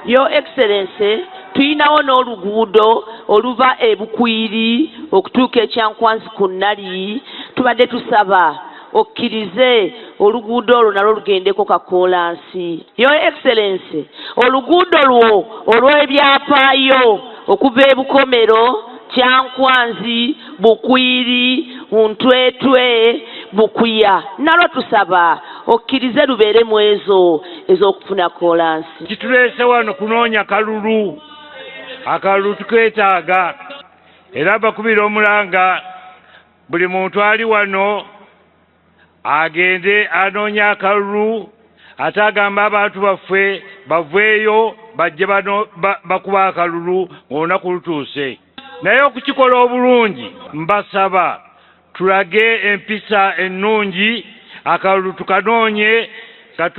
Your Excellency, tulinawo n'oluguudo oluva e Bukwiri okutuuka e Kyankwanzi ku Nali. Tubadde tusaba okkirize oluguudo olwo nalwo lugendeko kakoolansi. Your Excellency, oluguudo lwo olw'ebyafaayo okuva e Bukomero, Kyankwanzi, Bukwiri, Ntwetwe, Bukuya nalwo tusaba okkirize lubeere mu ezo ez'okufuna koolansi. Kituleese wano kunoonya kalulu, akalulu tukeetaaga era bakubira omulanga buli muntu ali wano agende anoonye akalulu ate agamba abantu baffe baveeyo bajje bakuba akalulu ng'olunaku lutuuse. Naye okukikola obulungi mbasaba tulage empisa ennungi, akalulu tukanoonye nga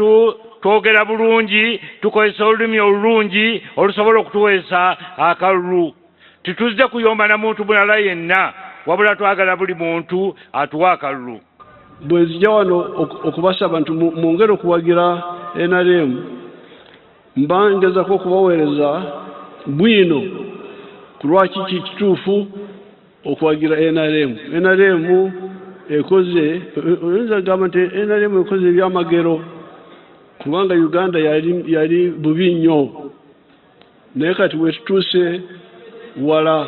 twogera bulungi, tukozesa olulimi olulungi olusobola okutuweesa akalulu. Tituzze kuyomba na muntu mulala yenna, wabula twagala buli muntu atuwe akalulu. Bwe nzija wano okubasaba nti mwongere okuwagira NRM, mba ngezako okubaweereza bwino ku lwaki ki kituufu okuwagira NRM. NRM ekoze, oyinza kugamba nti NRM ekoze ebyamagero kubanga Uganda yali bubi nnyo, naye kati wetutuuse wala,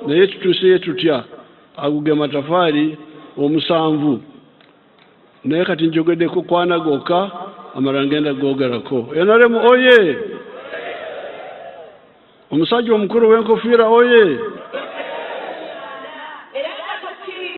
naye tutuuseyo tutya? Ago ge matafaali 7, naye kati njogeddeko kwana gokka, amala ngenda googerako. NRM oye! Omusajja omukulu w'enkofiira oye!